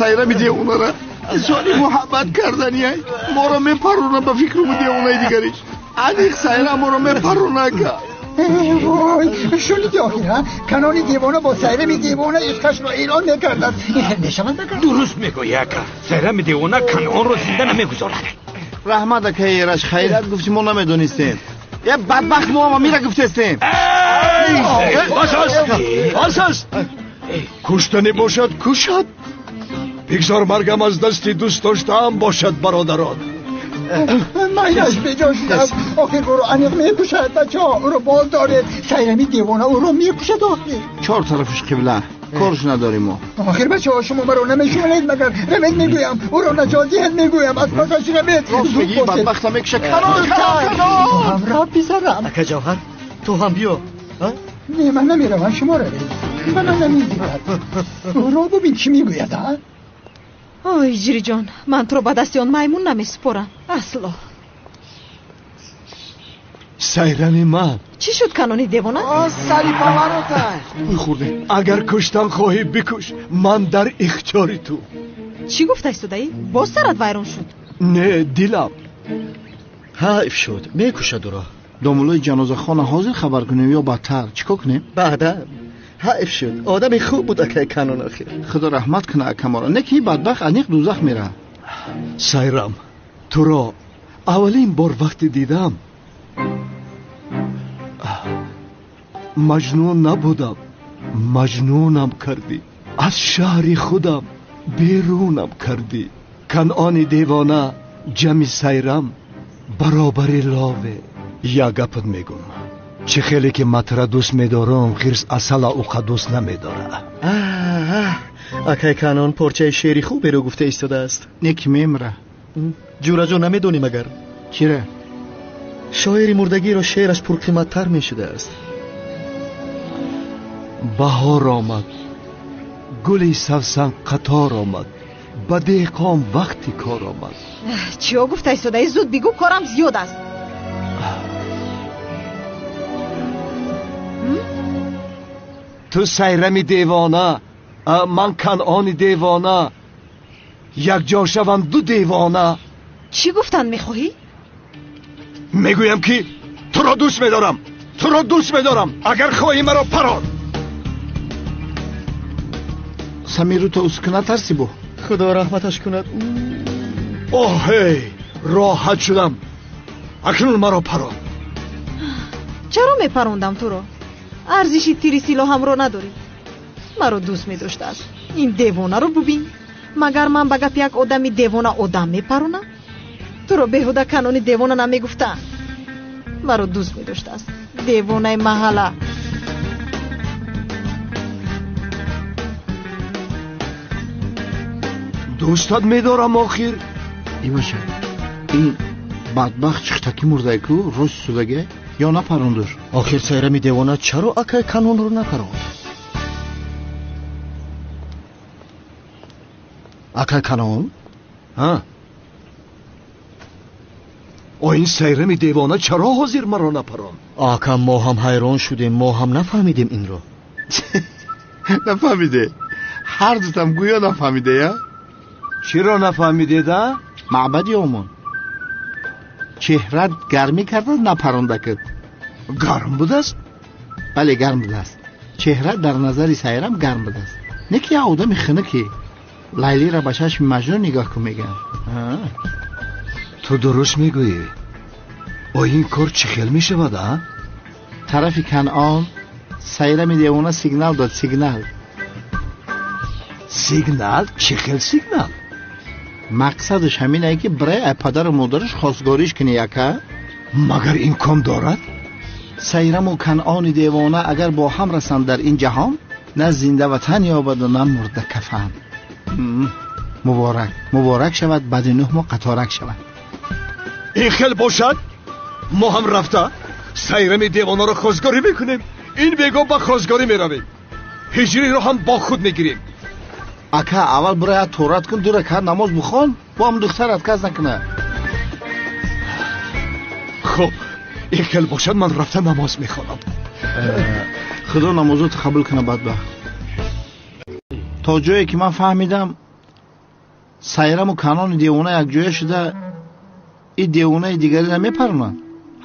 Сайрами девонара инсони муҳаббат карданияй моро мепарона ба фикруму девонаи дигариш. Аниқ Сайра моро мепарона ака. Вой, шуниди охир, ҳа? Канони девона бо Сайрами девона ишқашро эълон мекардад. Мешавад накард? Дуруст мегӯӣ, ака. Сайрами девона Канонро зинда намегузорад. Раҳмат, акаи Эраш, хайрат гуфти, мо намедонистем. Е бадбахт, мо ама мира гуфтестем. Бас аст, бас аст. Куштанӣ бошад, кушад. Бигзор маргам аз дасти дӯст доштаам бошад, бародарон. Майнаш беҷо шудам. Охир ӯро аниқ мекушад, бачаҳо, ӯро боз доред. Сайрами девона ӯро мекушад охир. Чор тарафаш қибла, корш надорем мо. Охир бачаҳо, шумо маро намешунавед магар? Равед мегӯям, ӯро наҷот диҳед мегӯям, аз пасаш равед. Рост мегӣ, бадбахта мекуша. Канон, канон, канон. Ту ҳам рав, писарам. Ака Ҷавҳар, ту ҳам биё. Не, ман намеравам, шумо равед. Ба ман намезебад. Ӯро бубин, чӣ мегӯяд, а? Ой, Ҳиҷриҷон, ман туро ба дасти он маймун намесупорам. Асло. Сайрами ман. Чӣ шуд, Канони девона? Сари паварота. Хӯрде. Агар куштан хоҳӣ, бикуш, ман дар ихтиёри ту. Чӣ гуфта истодаӣ? Боз сарат вайрон шуд? Не, дилам. Ҳайф шуд, мекушад ӯро. Домулои ҷанозахона ҳозир хабар кунем ё баъдтар? Чӣ кор кунем? Баъдан. Ҳайф шуд, одами хуб буд акаи Канон охир. Худо раҳмат кунад акаморо. Не ки бадбахт аниқ дӯзах меравад. Сайрам, туро аввалин бор вақте дидам, маҷнун набудам, маҷнунам кардӣ. Аз шаҳри худам берунам кардӣ. Канони девона ҷамъи Сайрам баробари лове. Як гапат мегум. Чӣ хеле ки матра дӯст медорам, хирс асала уқа дӯст намедора. Акай Канон порчаи шеъри хуберо гуфта истодааст. Не ки мемра. Ҷураҷон, намедонӣ магар? Чира? Шоири мурдагиро шеъраш пурқиматтар мешудааст. Баҳор омад, гули савсан қатор омад, ба деҳқон вақти кор омад. Чиё гуфта истодаӣ? Зуд бигӯ, корам зиёд аст. Ту Сайрами девона, ман Канони девона, якҷо шаванд ду девона. Чӣ гуфтан мехоҳӣ? Мегӯям ки туро дӯст медорам, туро дӯст медорам. Агар хоҳӣ, маро парон. Самиру то уск натарсӣ бо? Худо раҳматаш кунад. Оҳ, роҳат шудам. Акнун маро парон. Чаро мепарондам туро? Арзиши тири силоҳамро надорӣ. Маро дӯст медоштааст. Ин девонаро бубин. Магар ман ба гапи як одами девона одам мепаронам? Туро беҳуда Канони девона намегуфтаанд. Маро дӯст медоштааст. Девонаи маҳалла. Дӯстат медорам охир. Ибаша, ин бадбахт чихтакӣ мурдае ку, рост судаге ё напарондур? Охир Сайрами девона чаро акай Канонро напаронд? Акай Канон? Ҳа? О, ин Сайрами девона чаро ҳозир маро напаронд? Ака, мо ҳам ҳайрон шудем, мо ҳам нафаҳмидем инро. Нафаҳмиде? Ҳар дутам гӯё нафаҳмиде, я? Чиро нафаҳмидед, а? Маъбади омон. Чеҳрат гармӣ карда напарондакат. Гарм будааст? Бале, гарм будааст. Чеҳра дар назари Сайрам гарм будааст. Не ки як одами хунуке. Лайлиро ба чашми Маҷнун нигоҳ кун мегӯям. Ту дуруст мегӯӣ. О, ин кор чӣ хел мешавад, а? Тарафи Канъон Сайрами девона сигнал дод, сигнал. Сигнал? Чӣ хел сигнал? Мақсадаш ҳаминае ки бирай ай падару модараш хостгориш кунӣ, яка. Магар имкон дорад? Сайраму Канъони девона агар бо ҳам расанд дар ин ҷаҳон, на зинда ватан ёбаду на мурда кафан. Муборак, муборак шавад, баъди 9 моҳ қаторак шавад. Ин хел бошад, мо ҳам рафта Сайрами девонаро хостгорӣ мекунем. Ин бего ба хостгорӣ меравем. Ҳиҷриро ҳам бо худ мегирем. Ака, аввал бирая торат кун, ду ракат намоз бихон, бо ҳам духтарат кас накуна. Хуб, ин хел бошад, ман рафта намоз мехонам. Худо намозото қабул куна, бадбахт. То ҷое ки ман фаҳмидам, Сайраму Канони девона якҷоя шуда и девонаи дигареро мепаронанд.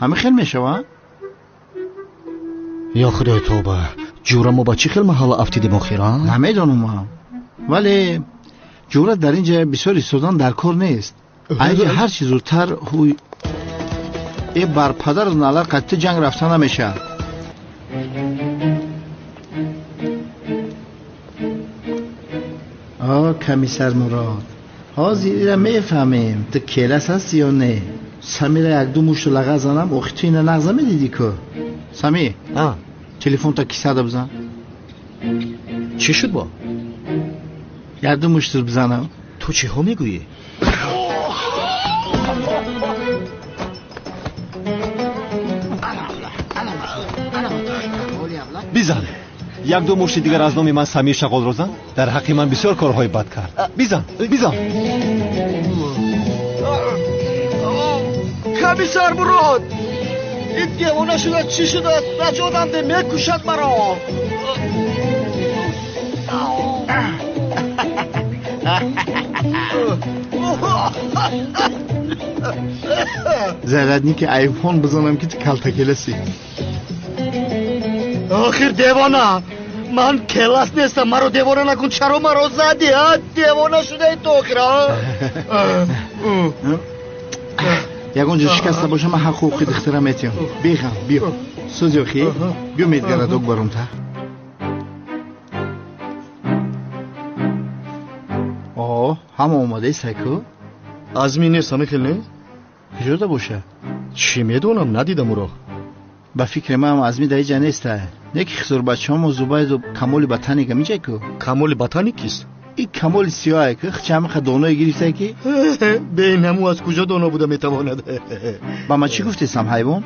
Ҳамин хел мешава? Ё худои тавба, ҷура мо ба чӣ хел маҳалла афтидем охир, а? Намедонам ман. Вале ҷура дар ин ҷа бисёр истодан дар кор нест. Айҷа ҳар чӣ зудтар ҳуй э бар падару налар қатъи ҷанг рафта намешавад. О, комиссар Мурод, ҳозир ира мефаҳмем, ту келас ҳасти ё не. Самира якду мушту лағаз занам, охи ту ина нағз намедидӣ ку? Сами, телефонта кисада бизан. Чӣ шуд бо? Якду мушту бизанам. Ту чиҳо мегӯӣ? Бизан. Якду мушти дигар аз номи ман Самир Шағолро зан. Дар ҳаққи ман бисёр корҳои бад кард. Бизан, бизан. Комиссар Мурод, ин девона шуда чӣ шудааст? Наҷотам де, мекушад маро. Зарядники айфон бизанам ки ту калтакеласи. Охир девона, ман келас нестам, маро девона накун. Чаро маро задӣ, а? Девона шудаи ту охир, а? Ягон ҷо шикаста боша, ман ҳақ ҳуқуқи духтара метиҳам. Беғам, биё. Сӯзи охи, биё медгарадок баром та. О, ҳама омадаи сайку? Азми нест, ҳама хел не? Куҷода боша? Чӣ медонам, надидам ӯро. Ба фикри ман Азми дар иҷа неста. Не ки хизурбачаҳомо Зубайду Камоли Ботаник амиҷай ку? Камоли Ботаник кист? И Камоли сиёҳе ку, хчамиха доное гирифта ки? Бе ин ҳаму аз куҷо доно буда метавонад? Ба ман чӣ гуфтесам, ҳайвон?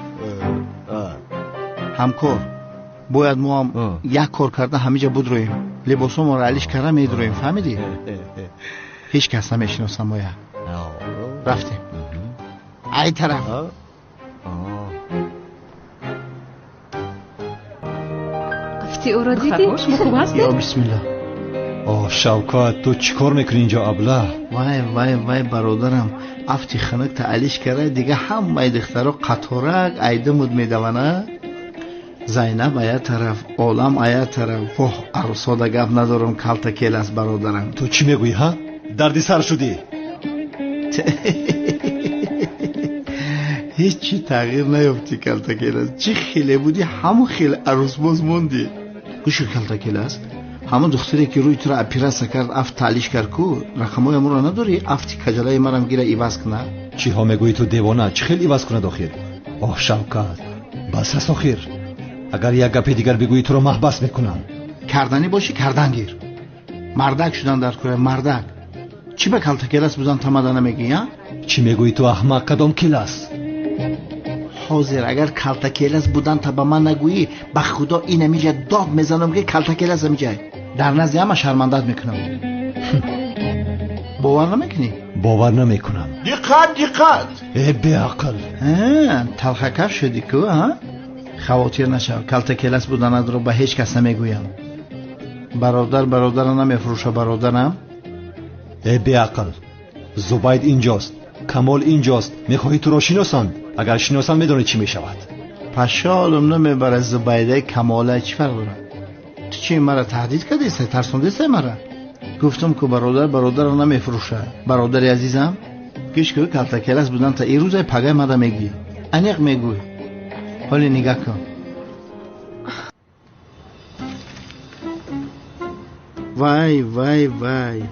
Ҳамкор, бояд мо ҳам як кор карда ҳамиҷа будроем. Либосҳомонро алиш карда медроем, фаҳмидӣ? Ҳеҷ кас намешиносам моя. Рафтем. Ай тараф. Афти ӯро дидӣ? Шумо хуб ҳастед? Ё бисмиллоҳ. Оҳ, Шавкат, ту чӣ кор мекунӣ инҷо, абла? Вай, вай, вай, бародарам, афти хунукта алиш карда, дига ҳамаи духтаро қаторак айдимуд медаванд, а? Зайнаб ая тараф, Олам ая тараф. Воҳ, арӯсода гап надорам, калта келас бародарам. Ту чӣ мегӯӣ, ҳа? Дарди сар шудӣ. Ҳеҷ чӣ тағйир наёфтӣ, калта келас. Чӣ хеле будӣ, ҳамон хел арӯсбоз мондӣ. Гӯшо, калта келас, ҳамон духтаре ки рӯи туро оператсия кард, афт таълиш кард ку, рақамҳои амонро надорӣ? Афти каҷалаи марам гира иваз кунад. Чиҳо мегӯӣ ту, девона? Чӣ хел иваз кунад охир? Оҳ, Шавкат, бас аст охир. Агар як гапи дигар бигӯӣ, туро маҳбас мекунам. Карданӣ бошӣ, кардан гир. Мардак шудан дар кора, мардак. Чӣ ба калтакелас будан тамада намегӯӣ, а? Чӣ мегӯӣ ту, аҳмақ? Кадом келас? Ҳозир агар калтакелас будан та ба ман нагӯӣ, ба худо ин амиҷа дод мезанам ки калтакелас амиҷа. Дар назди ҳама шармандат мекунам. Бовар намекунӣ? Бовар намекунам. Диққат, диққат! Э, беақл! Талхакаф шудӣ ку, а? Хавотир нашав, калтакелас буданатро ба ҳеҷ кас намегӯям. Бародар бародарро намефурӯша, бародарам. Э, беақл! Зубайд инҷост, Камол инҷост. Мехоҳӣ туро шиносанд? Агар шиносанд, медонӣ чӣ мешавад. Пашолум намебарад. Зубайдаи Камола чӣ фарқ дорад? Ту чӣ мара таҳдид кардесай, тарсондесай мара? Гуфтам ку, бародар бародарро намефурӯшад. Бародари азизам, гӯш ку, калтакелас будан та ирӯзай пагай мада мегӯӣ, аниқ мегӯй. Ҳоле нигаҳ кун. Вай, вай, вай,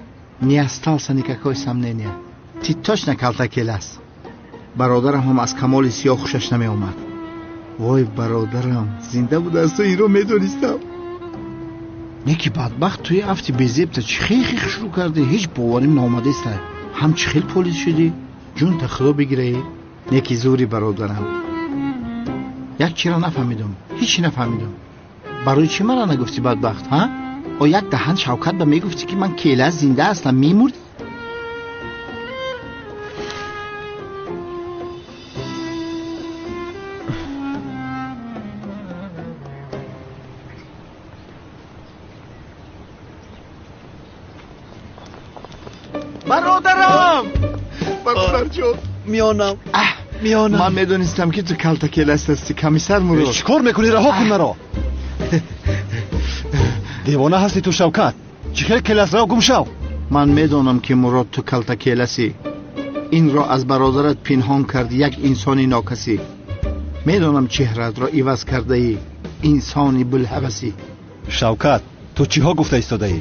не остался никакой сомнения, ты точно калтакелас. Бародарам ҳам аз Камоли сиёҳ хушаш намеомад. Вой, бародарам зинда буда, аз ту инро медонистам. Неки бадбахт, туи афти безебта чӣ хеле хушрӯ кардӣ, ҳеҷ боварим наомадеста. Ҳам чӣ хел полис шудӣ? Ҷунта худо бигираӣ. Неки зури бародарам, як чиро нафаҳмидам, ҳечи нафаҳмидам. Барои чӣ мара нагуфтӣ, бадбахт, ҳа? О, як даҳан Шавкат ба мегуфтӣ ки ман келас зинда ҳастам, мемурдӣ. Бародарам! Бародарҷон! Миёнам. Миёнам. Ман медонистам ки ту калтакелас ҳастӣ, комиссар Мурод. Чӣ кор мекунӣ? Раҳо кун маро. Девона ҳастӣ ту, Шавкат. Чӣ хел келас? Раҳо, гум шав. Ман медонам ки Мурод ту калтакеласӣ. Инро аз бародарат пинҳон кард як инсони нокасӣ. Медонам чеҳраатро иваз кардаӣ, инсони булҳавасӣ. Шавкат, ту чиҳо гуфта истодаӣ?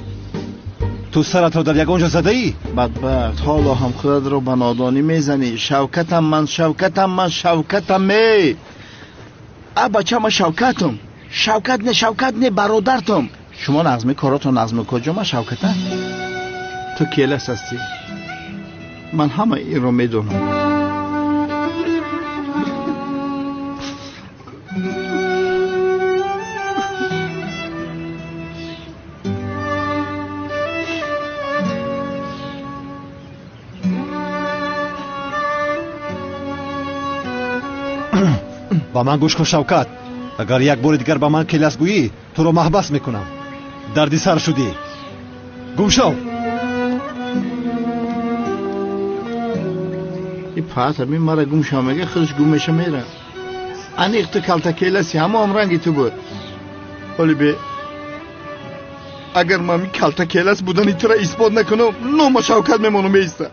Ту саратро дар ягон ҷо задаӣ? Бадбахт, ҳоло ҳам худатро ба нодонӣ мезанӣ. Шавкатам ман, Шавкатам ман, Шавкатам эй! А бача, ман Шавкатам. Шавкат не, Шавкат не, бародартам. Шумо нағзми коротон нағзми куҷо ман Шавката? Ту келас ҳастӣ. Ман ҳама инро медонам. Ба ман гӯш кун, Шавкат. Агар як бори дигар ба ман келас гӯӣ, туро маҳбас мекунам. Дарди сар шудӣ. Гум шав. И паат ҳамин мара гум шав мега, худаш гум меша мера. Аниқ ту калтакеласи, ҳамон ранги ту буд. Ҳоли бе агар ман калтакелас будани тура исбот накунам, нома Шавкат мемонам меиста.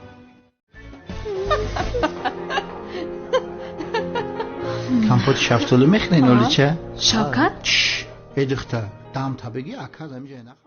Компоти шафтолу мехӯрен, Олича? Шавкат? Эй духтар, дам табиги акад ҳамиҷа нахӯр.